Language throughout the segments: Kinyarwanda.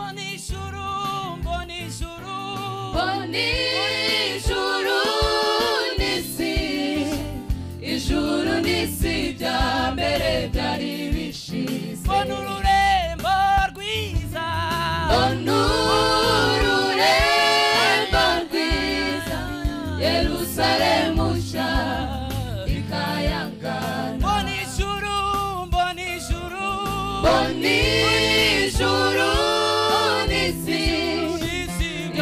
Mbona ijuru, mbona ijuru, mbona ijuru n'isi, ijuru n'isi bya mbere byari bishize. Mbona ururembo rwiza, mbona ururembo rwiza, Yerusalemu nshya ikayangana. Mbona ijuru, mbona ijuru, mbona ijuru n'isi,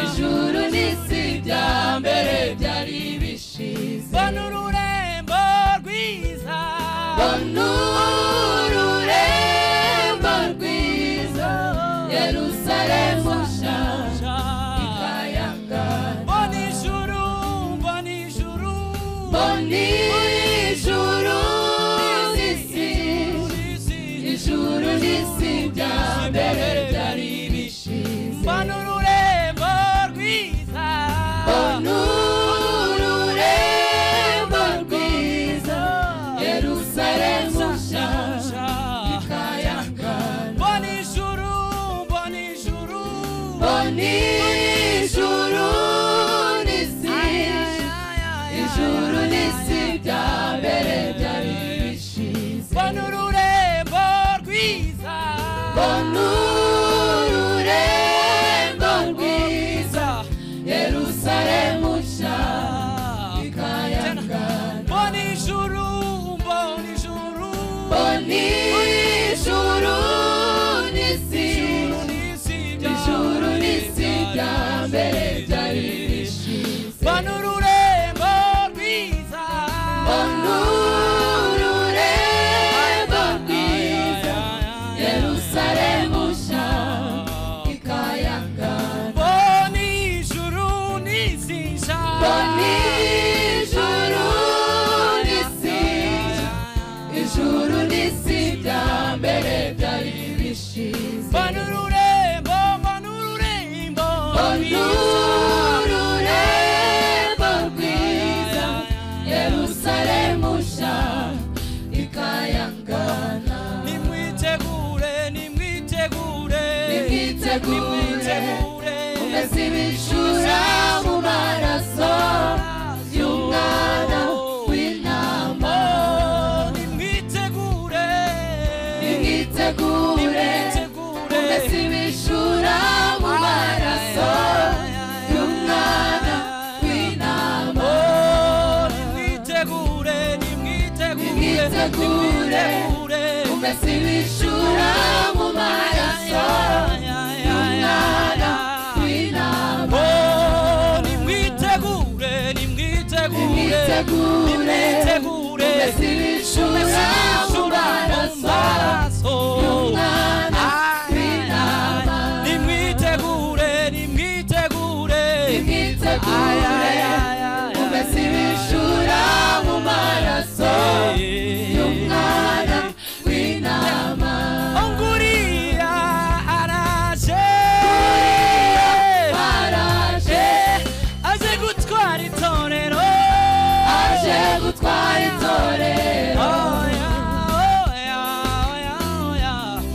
ijuru n'isi bya mbere byari bishize. Mbona ururembo rwiza, mbona ururembo rwiza, Yerusalemu nshya ikayangana. Mbona ijuru, mbona ijuru, mbona ijuru n'isi, ijuru n'isi bya mbere byari bishize. Mbona ururembo rwiza, mbona ururembo rwiza, Yerusalemu nshya ikayangana. Mbona ijuru, mbona ijuru, mbona ijuru n'isi, ijuru n'isi bya mbere byari bishize. Mbona ururembo rwiza, mbona ururembo rwiza, Yerusalemu nshya ikayangana. Mbona ijuru, mbona ijuru, mbona ijuru n'isi, ijuru n'isi bya mbere byari bishize. Mbona ururembo rwiza, mbona ururembo rwiza, Yerusalemu nshya ikayangana. Mbona ijuru n'isi nshya, mbona ijuru n'isi, ijuru n'isi bya mbere byari bishize. Mbona ururembo, mbona ururembo, mbona ururembo rwiza, Yerusalemu nshya ikayangana. Nimwitegure, nimwitegure, nimwitegure, nimwitegure, umeze ibishura mu maraso y'umwana w'intama. Nimwitegure, nimwitegure, nimwitegure, umeze ibishura mu maraso y'umwana w'intama. Nimwitegure, nimwitegure, nimwitegure, nimwitegure, umeze ibishura mu maraso y'umwana w'intama. Nimwitegure, nimwitegure, nimwitegure, nimwitegure, umeze ibishura mu maraso y'umwana w'intama. Nimwitegure, nimwitegure, nimwitegure, umeze ibishura mu maraso y'umwana w'intama. Nguriya araje, araje, aje gutwara itorero, aje gutwara itorero. Oya, oya, oya, oya,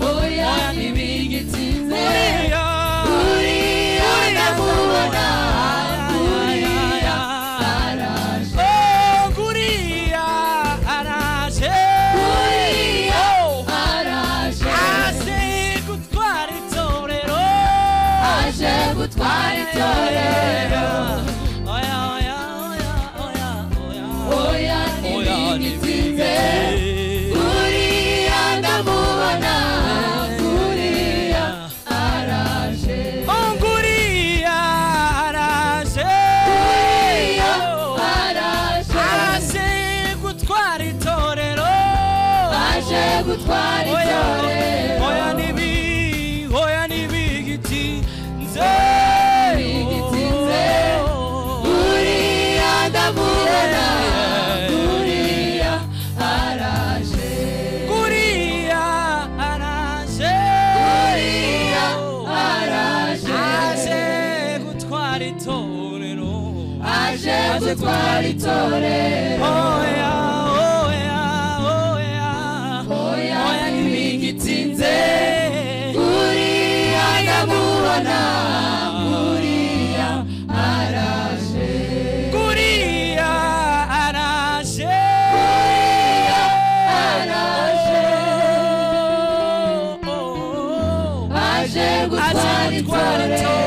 oya ntibigitinze, Nguriya, uriya ndamubona, uriya araje, oh, nguriya araje, uriya Oh, araje, aje gutwara itorero, aje gutwara itorero. Oya, oya, oya, oya, oya, oya ntibigitinze, uriya ndamubona, uriya araje, Nguriya araje, uriya araje, aje gutwara itorero, aje gutwara Oya, itorero. oya nibi, oya nibigitinze, Nibigitinze, uriya ndamubona, uriya araje, Nguriya araje, uriya araje, aje gutwara itorero, aje gutwara itorero. Oya, oya, oya, oya oya ntibigitinze, uriya ndamubona. gutwara itorero.